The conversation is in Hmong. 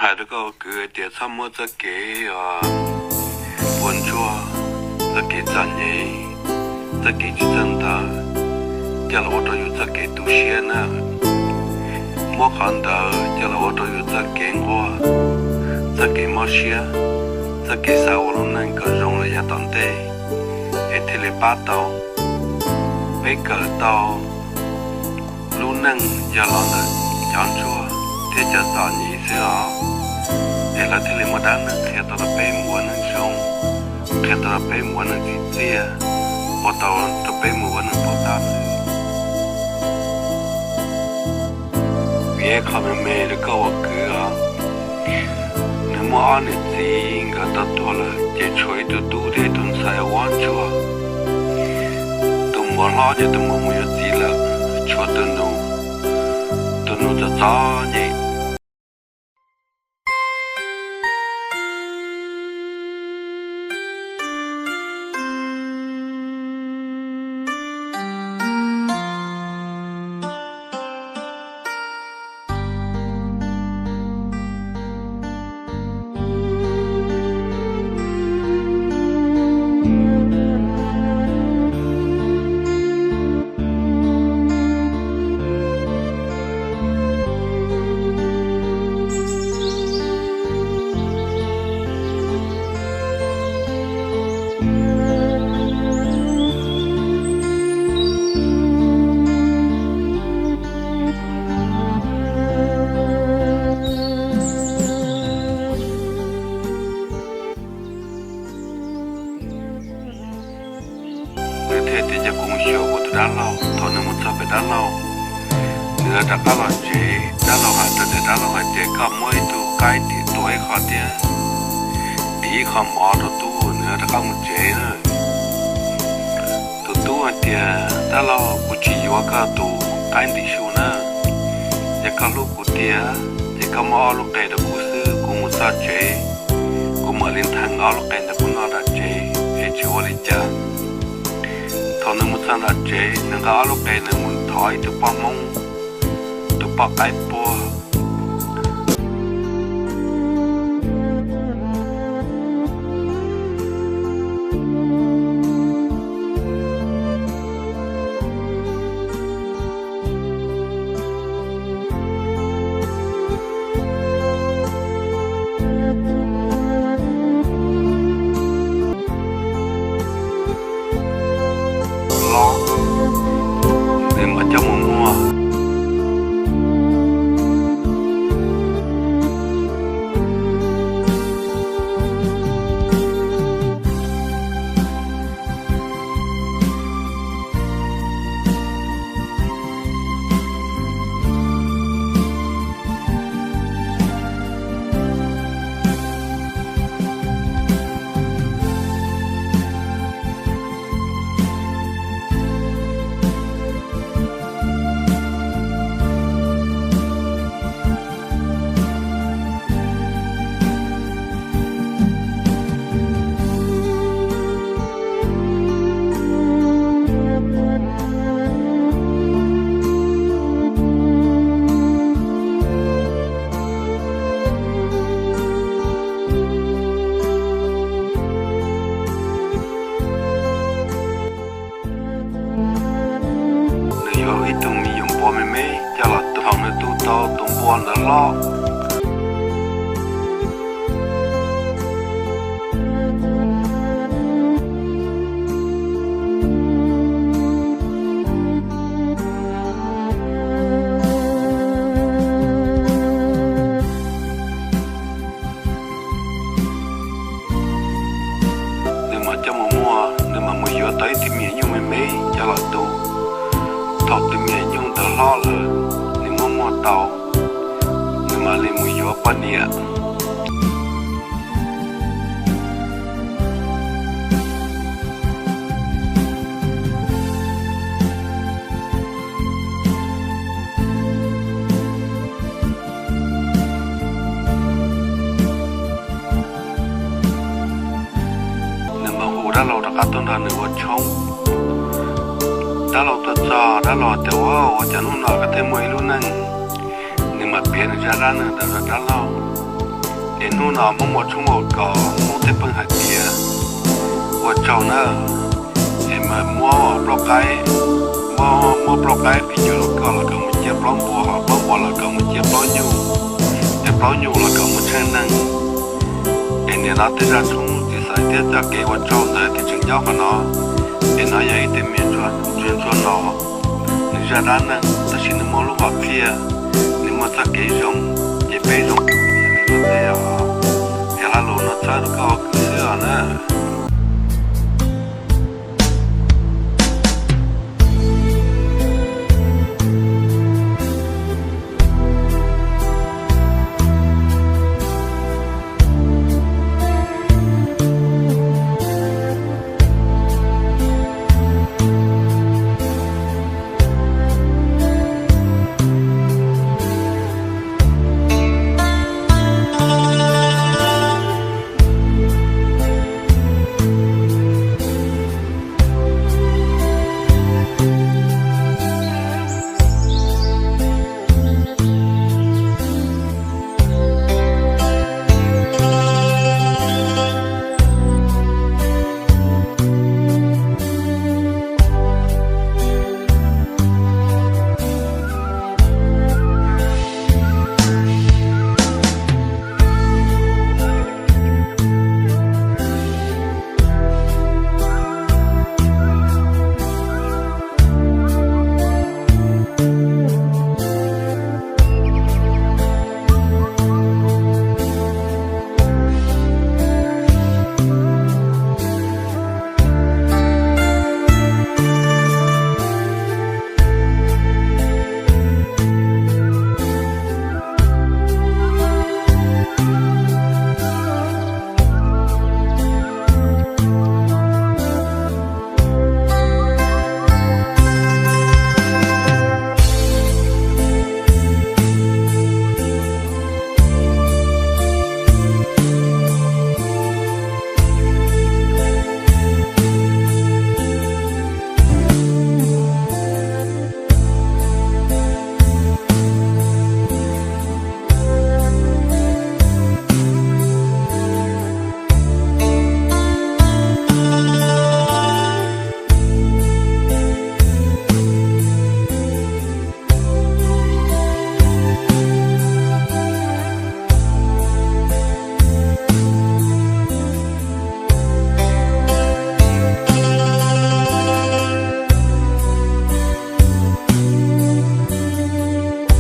Hais rau koj ua kwv tias txhob muab txoj kev puas ntsuag, txoj kev txom nyem, txoj kev tsis txawj ntawv coj los ua rau yus txoj kev tu siab na. Muab qhov ntawd coj los ua rau yus txoj kev nquag, txoj kev mob siab, txoj kev xav ua lub neej kom zoo los yav tom ntej, es thiaj li pab tau peb kawm tau lub neej yog los ntawm cov ntsuag thiab cov txom nyem xwb os. Es lawv thiaj li muaj dab neeg qhia tau rau peb mus ua neeg zoo, qhia tau rau peb mus ua neeg tsim txiaj, ua tau rau peb mus ua neeg paub tab xwb. Vim qhov me me rau koj ua kwv os, nws muaj ob niam txiv nkawd tau tuag lawm ces tshuav ib tug tub thiab ib tug ntxhais ua ntsuag. Tus muam hlob ces tus muam mus yuav txiv lawm, tshuav tus nus, tus nus txom txom nyem. Nws thiaj tias, Cia kuv mus xyuas kuv tus dab laug. Thaum nws mus txog pem dab laug, nws rov qab los tsev. Dab laug hais rau nws, dab laug hais tias, Koj muab ib tug qaib tim tua ib qho thiab tiv ib qho mov rau tub. Nws rov qab mus tsev na. Tus tub hais tias, Dab laug, kuv tsis yuav koj tus qaib ntim su na. Yog koj hlub kuv tiag, ces koj muab ob lub qe rau kuv xwb, kuv mus txog tsev, kuv mam li ntheev ob lub qe ntawd pub noj nram tsev, es tsis ua li cas. Thaum nws mus txog nram tsev, nws nqa ob lub qe, nws mus thov ib tug poj hmoob, tus poj qaib puag. Los, nws mam coj mus muag. Nws yuav ib tug me nyuam npua me me coj los tu. Thaum nws tu tau tus npua ntawd hlob, nws mam coj mus muag, nws mam mus yuav tau ib tug me nyuam nyuj me me coj los tu. Thaum tus me nyuam nyuj ntawd hlob lawm, nws muaj muag tau, nws mam li mus yuav poj niam. Nws mam hu dab laug rov qab tuaj nrog nws ua tshoob. Dab laug tuaj txog, dab laug tias, Ua, ua cas hnub no koj thiaj muaj ib lub neej? Nws mam piav nws zaj dab neeg ntawd rau dab laug. Es hnub no muab muaj tshoob ua kos, Hmoob tej pheej hais tias ua tsaug na, es mas muab plaub qaib, muab, muab plaub qaib fij cov lub koj los kom mus cia plaub npua, ho plaub npua los kom mus cia plaub nyuj, ces plaub nyuj los kom mus tsheej neeg. Es nim no tej zaj tshoob txiv xaiv thiab txoj kev ua tsaug ntawd thiaj tseem nyob qhov no. Es no yog ib tug me ntsuag, ntsuag no, nws zaj dab neeg tab sis nws muaj lub hom phiaj, nws muaj txoj kev zoo, ces peb zoo li no tej os. Es lo lus no txhawb rau koj ua kwv xwb os na.